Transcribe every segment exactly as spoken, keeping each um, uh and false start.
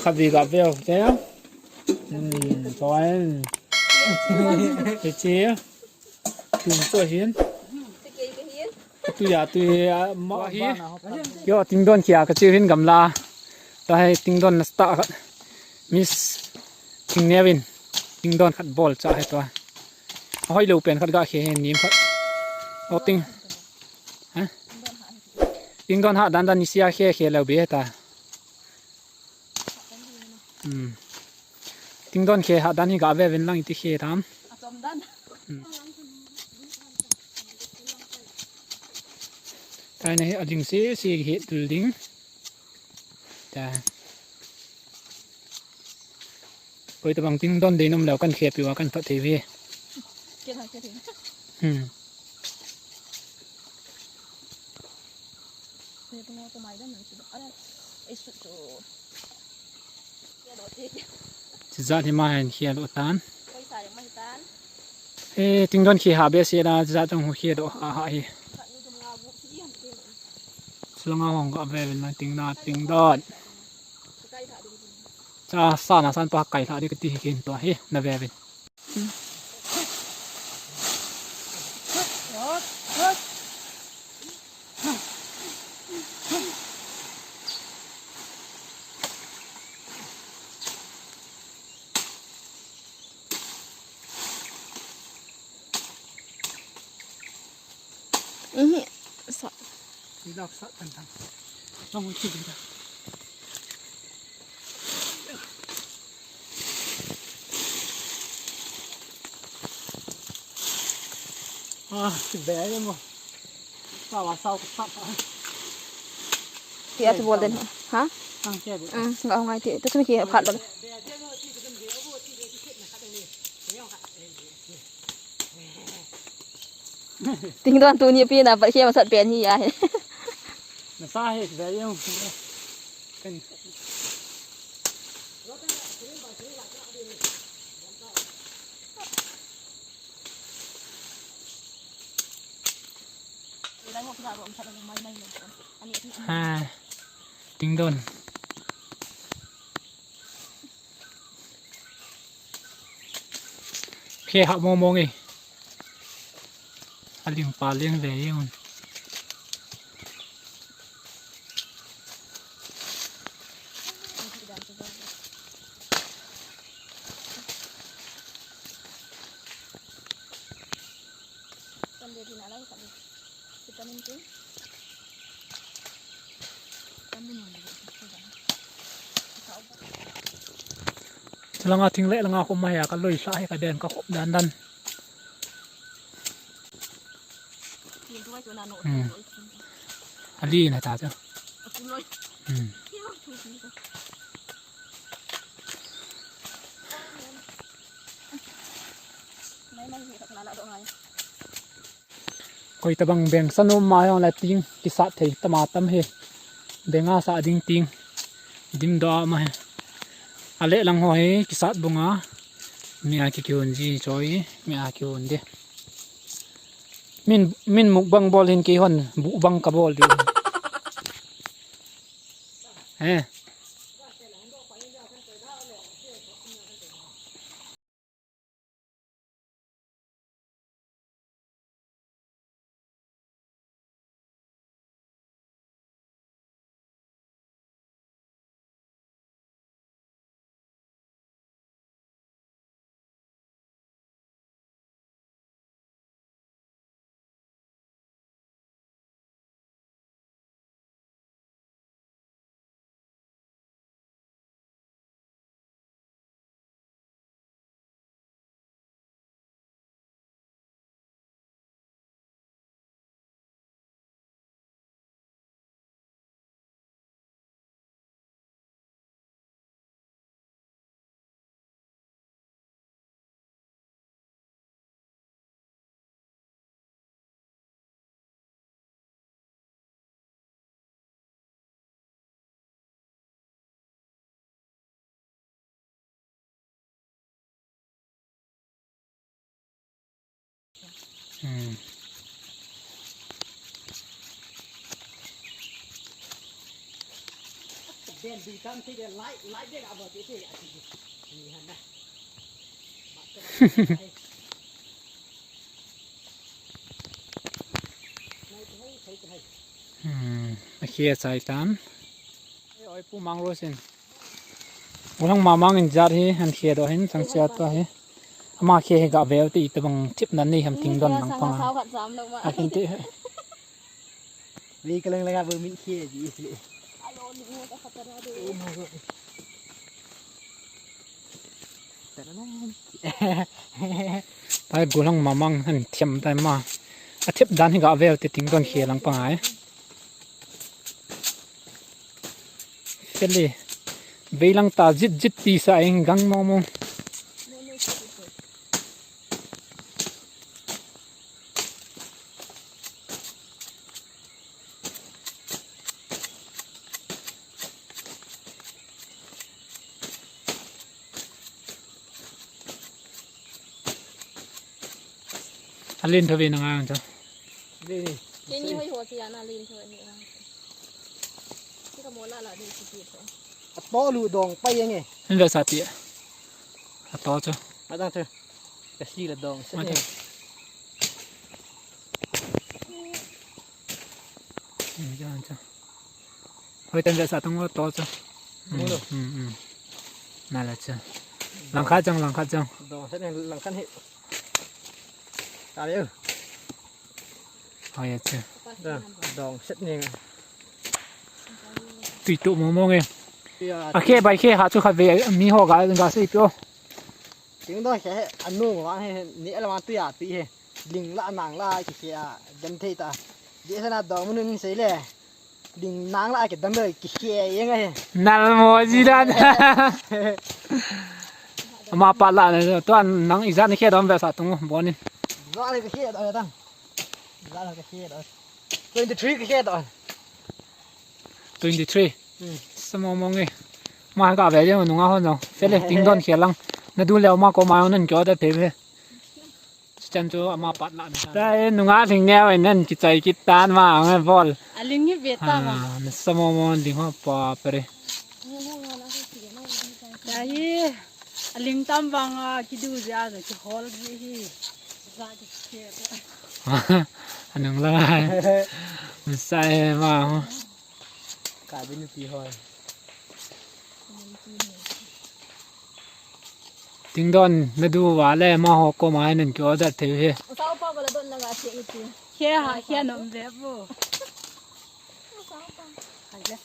Khatvei gaveu te. Hmm, chuan. Hiche. Tun chu hin. Tuya tui a ma hi. Yo, tingdon khia kachiu hin gamla. Tua hi tingdon nasta khat. Miss Thingneo in tingdon khat bol cha hi tua. Hoilou pen khat ga khe hin nim khat. O ting. Ha? Tingdon ha dan dan ni sia khe khe lou be ta. Hmm. Tingdon khe ha dan hi gaveu vin lang iti khe tam. Hmm. Taina hi aling sese hi tul ding. Ta. Koi tabang tingdon dei nom lou kan khe piu a kan thot thei ve. Hmm. Chijat hi ma hin khia lo tan. E, tingdon khi ha be se la, chijat tong hu khia lo a ha hi. Chulanga hong ka ve vel na tingna tingdon. Cha sa na san pa kai tha di ka ti hi kin tua hi na ve ve. Ihi, sa. Tidak sa tentang. Kamu cik dah. Ah, si bel mo. Sawa saw ka sap. Ti at bol den. Ha? Ang siya bol. Ang, nga ngai ti. Tu sumi ki phat bol. Tingdon tuni pi na, pa khia masat pen hi a. Na sa he, very young. Kan. Ha, tingdon. Khe ha mo mo nge. Aling pa leng ve yeng un. Chalanga thing le langa khum ma ya ka loi sa he ka den ka khop dan dan. Hmm. Ali na ta cha. Hmm. Koi tabang beng sa nom ma jong la ting kisat thei tama tam he. Beng a sa ding ting. Dim do ma he. A le lang ho he kisat bunga. Mi a ki kiun ji choi. Mi a kiun de. Min, min mukbang bol hin kei hon bu bang ka bol di. He. Hmm. Hmm, a khia chai tan. Oi, pu mang ro sin. Ulang mamang in jat hi, an khia do hin, chang chia to hi. Ama khia hi ga veu ti, tabang thip nan ni ham ting don nang pang. Akin ti. Vei ka lang lang a bu min khia ji si. Pai gulang mamang an thiam tai ma. A thip dan hi ga veu ti ting don khia lang pang ai. Kali. Veilang ta jit jit ti sa eng gang mong mong. Alin thawi na ngang cha. Kini hoi ho si ana lin thawi ni. Kika mo la la de si ti tho. A to lu dong pai nge. Hin ve sa ti. A to chu. Ma dang chu. Ka si la dong. Ma dang. Ni jan cha. Hoi tan ve sa tong to chu. Mu lo. Hmm, hmm. Na la cha. Lang kha chang, lang kha chang. Dong sa lang khan he. Ta le. Hoi ya cha. Dong set ni. Tui tu mo mo nge. A khe bai khe ha chu kha ve mi ho ga ga sei pio. Ting dong khe he anu wa he ni ala ma tu ya pi he. Ling la nang la ki khe a dem thei ta. Di sa na dong mun sei le. Ling nang la ki dam le ki khe ye nga he. Nal mo ji dan. Ama pa la ne to an nang ijat ni khe dom ve sa tung bonin. Za le ki khe do ta. Za le ki khe do. Twenty three ki khe do. Twenty three. Hmm. Sa mo mo nge. Ma ka ve je nunga ho no. Fele ting don khe lang. Na du le ma ko ma nan kyo da te ve. Chan chu ama pat la na. Ta e nunga thing neo en nan kichai kit tan ma ang bol. A ling hi ve ta ma. Ah, na sa mo mo ling ho pa pare. Ta hi a ling tam vang a kidu ja ja ki hol ji hi. Ja ki ke. Anung la. Sa e ma. Ka bin pi hoi. Ting don na du va le ma ho ko ma nan ki order thei he. Sa pa ko la don na ga che iti. Khe ha khe nom ve bu. Hai le.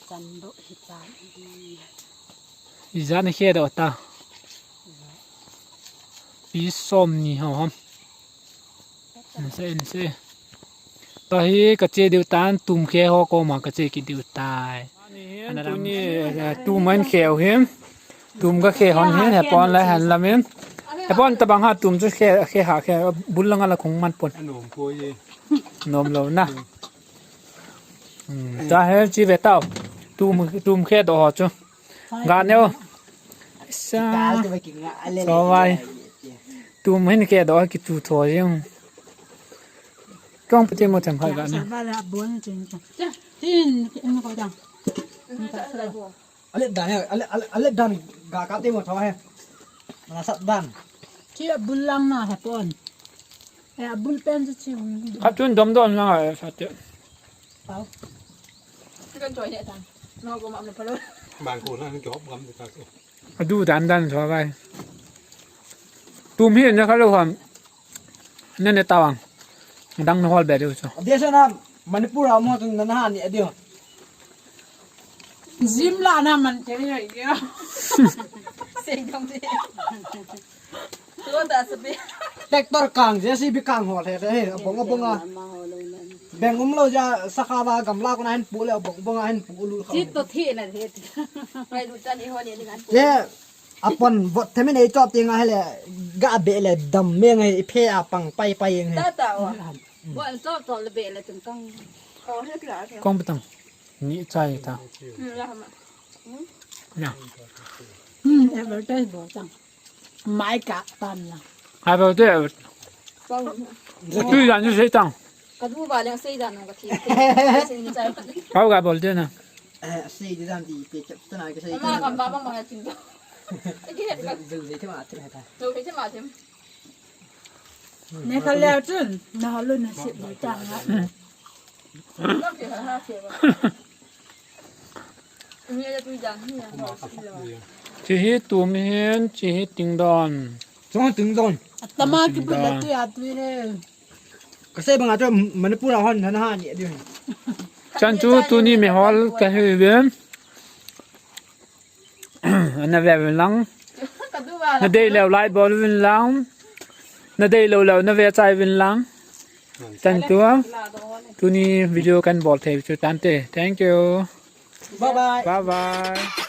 Chan do hi chan di. Ijat na khe do ta. Pi som ni ho ham. Nse, nse. Tahi ka che diu tan tum khe ho ko ma ka che ki diu tai. Ani hin tuni, eh, tum an khe u hin. Tum ka khe hon hin, he pon lai han lam in. He pon tabang ha tum chu khe, khe ha khe bul lang ala khung man pon. Anom ko ye. Nom lo na. Hmm, ta he chi ve tau. Tum, tum khe do ho chu. Ga neo. Sa. Ka tu ba ki nga ale le. So vai. Tum hin khe do ki tu tho jing. Kong pati mo tham khai ga na. Sa ba la bon jing. Tin ki mo ko dang. Ale dan, ale, ale, ale dan ga ka te mo tho he. Na sat dan. Chi bul lang na he pon. E bul pen chu chi. Kha chun dom dom na he sa te. Pau. Kan choi ne tan. No ko ma me palo. Bang ko na ke hop gam de ta ko. Adu dan dan so vai. Tum hi na kha lo ham. Na ne tawang. Dang na hol be diu so. Dia sana Manipur a mo tun na na ni adio. Jim la na man te ni adio. Sei dong te. Tractor kang, J C B kang hol he, he, abong, abong a. Beng um lo ja, sakha va gamla ko na hin pu le, abong, abong a hin pu lu kha. Chi to thi na thi. Pai lu chan i ho ni ngan pu. Ye, apon vot themi nei chop ti nga hele, ga be le dam me ngai phe a pang pai pai ngai. Ta ta wa. Wa chop to le be le tung kang. Ko he kra. Kong patang. Ni chai ta. Hmm, la ma. Hmm? Na. Hmm, advertise bo tang. Mai ka tam na. Hai bo te. Pau. Tu yan ju sei tang. Adu ba leng sei dan nang ka thi. Pau ga bol de na. Eh, sei di dan di pe chap ta na ka sei. Ma kam ba ma ma ya tin. Zul zul sei thim a thim ha ta. Zul sei thim a thim. Ne ka le chun na ha lu na sit di ta nga. Na ke ha ha ke ba. Ni ya tu dan ni ya. Chi hi tum hin, chi hi ting don. Chong ting don. Atama ki pula tu ya tu le. Ka sei banga chu Manipur a hon na ha ni ding. Chan chu tuni mi hol ka hi ve. Ana ve ve lang. Na dei leu like bol vin lang. Na dei lou leu na ve chai vin lang. Chan chu. Tuni video kan bol thei chu tan te. Thank you. Bye bye. Bye bye.